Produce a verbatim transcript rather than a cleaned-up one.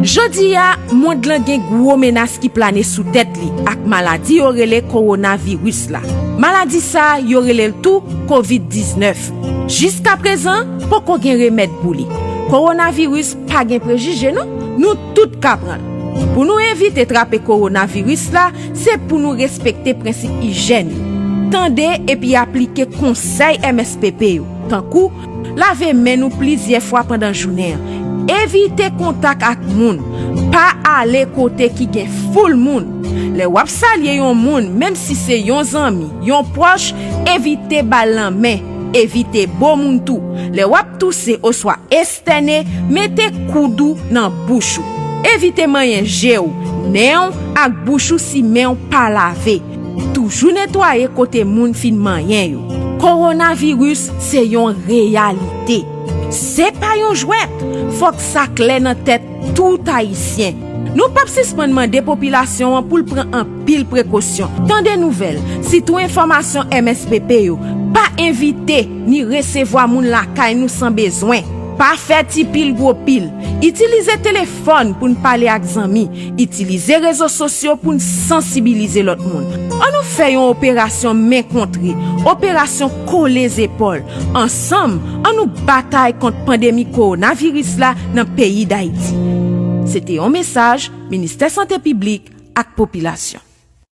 Jodi a, mond lan gen gwo menas ki plane sou tèt li ak maladi yo rele kowonaviris la. Maladi sa a, yo rele l tou kovid diznèf. Jiskaprezan, poko gen remèd pou li. Kowonaviris pa gen prejije non, nou tout ka pran l. Pou nou evite trape kowonaviris la, se pou nou respekte prensip ijyèn yo. Tande epi aplike konsèy M S P P yo, tankou lave men nou plizyè fwa pandan jounen an, evite kontak ak moun, pa ale kote ki gen foul moun. Lè w ap salye yon moun, menm si se yon zanmi, yon pwòch, evite ba l nan men, evite bo moun tou. Lè w ap touse oswa estène, mete koud ou nan bouch ou. Evite manyen je w, nen w ak bouch ou si men w pa lave. Toujou netwaye kote moun fin manyen yo. Kowonaviris se yon reyalite. Se pa yon jwèt. Fòk sa klè nan tèt tout Ayisyen. Nou p ap sispann mande popilasyon an pou l pran anpil prekosyon. Tande nouvèl, sitou enfòmasyon M S P P yo. Pa envite ni resevwa moun lakay nou san bezwen. Pa fè ti pil gwo pil. Itilize telefòn pou n pale ak zanmi. Itilize rezo sosyo pou n sansibilize lòt moun. Ann nou fè yon operasyon men kontre, operasyon kole zepòl. Ansanm, ann nou batay kont pandemi kowonaviris la nan peyi Dayiti. Se te yon mesaj Ministè Sante Piblik ak Popilasyon.